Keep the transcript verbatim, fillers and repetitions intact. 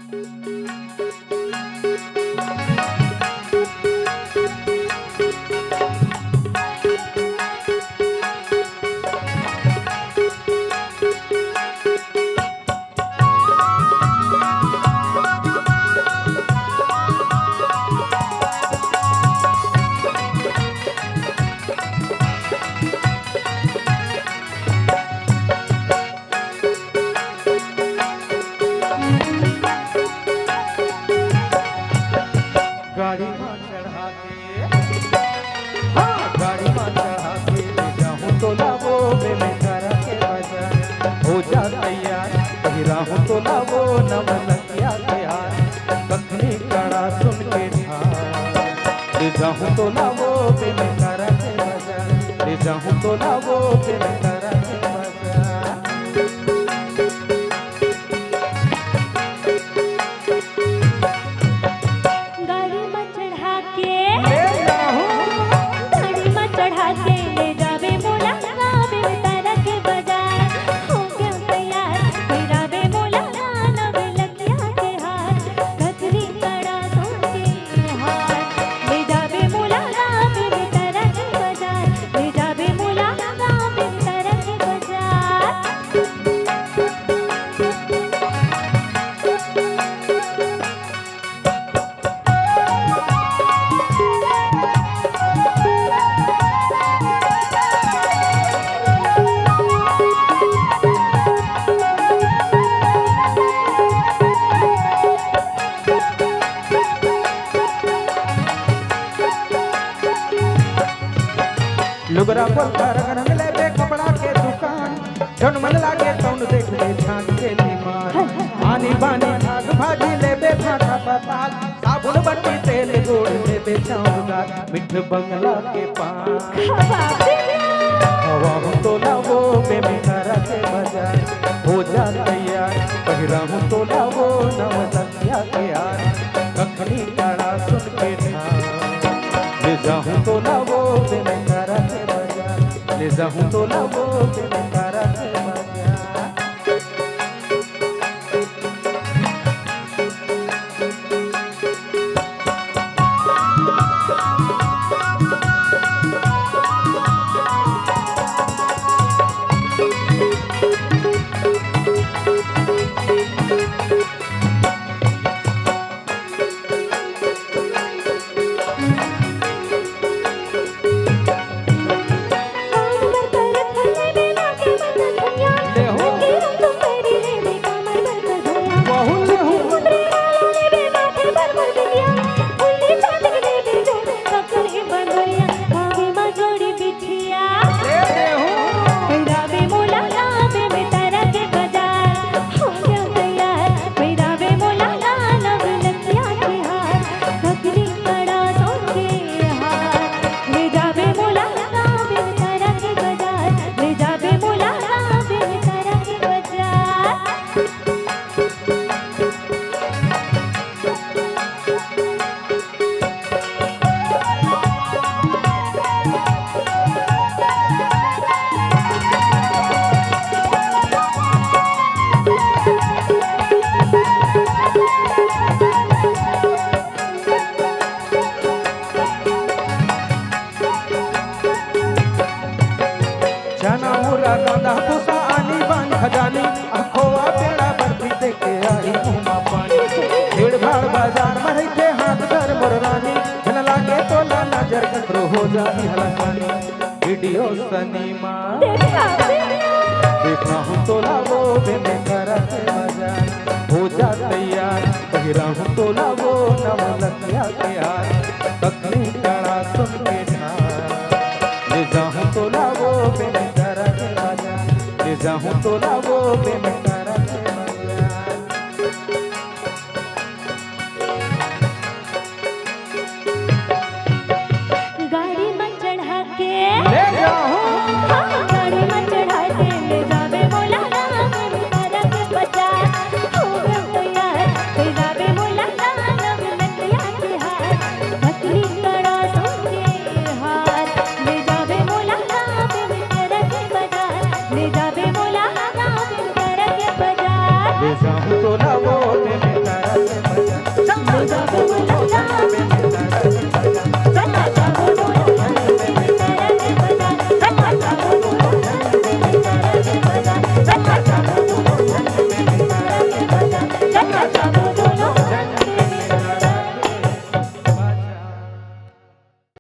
गाड़ी मा चढ़ा के, हाँ, गाड़ी मा चढ़ा के ले जाहूँ तोला वो बेमेतरा के बाजार। हो जा तैयार, पहिराहूँ तोला वो नवलखिया के हार। कखनी कड़ा सुन के ठार, ले जाहूँ तोला वो बेमेतरा के बाजार। ले जाहूँ तोला वो बेमेतरा के बाजार। गाड़ी म चढ़ा के, ले जाहूँ। गाड़ी म चढ़ा के ले जाबे मोला गाँव बेमेतरा के बाजार। हो गेंव तैयार, पहिराबे मोला नवलखिया के हार। कखनी कड़ा सुन के ठार, ले जाबे मोला गाँव बेमेतरा के बाजार। ले जाबे मोला गाँव बेमेतरा के बाजार। लुगरा पोलखा रंग रंग लेबे कपड़ा के दुकान, जौन मन लागे तौन देखबे छान के निमान। आनी बानी भाग भाजी लेबे भाटा पताल, साबुन बट्टी तेल गुड़ लेबे चौदार, मिठ बंगला के पान। हवा हूँ तोला वो बेमेतरा के बाजार, हो जा तैयार, पहिरा हूँ तोला वो नवलखिया के हार। कखनी कड़ा सुन के ठार, ले जाहूँ तोला वो बेमेतरा के बाजार। ले जाहूँ तोला वो बेमेतरा के बाजार। पहिराबे मोला नवलखिया के हार, ककरी कड़ा सोन के हार। ले जाबे मोला गाँव बेमेतरा के बाजार, ले जाबे मोला गाँव बेमेतरा के बाजार। चना, मुरा, कांदा, भूसा, आनी, बान, खजानी, अखोआ, पेड़ा, बर्फी देके आई मुँह मा पानी। भीड़ भाड़ बाजार में रहिथे हाथ धर मोर रानी, झन लागे तोला नजर ककरो हो जाही हलाकानी। वीडियो सिनेमा देखना हूँ तोला वो बेमेतरा के बाजार। हो जा तैयार, पहिरा हूँ तोला वो नवलखिया के हार। कखनी कड़ा सुन के ठार, ले जाहूँ तोला वो बेमेतरा के बाजार। ले जाहूँ तोला वो बेमेतरा के बाजार।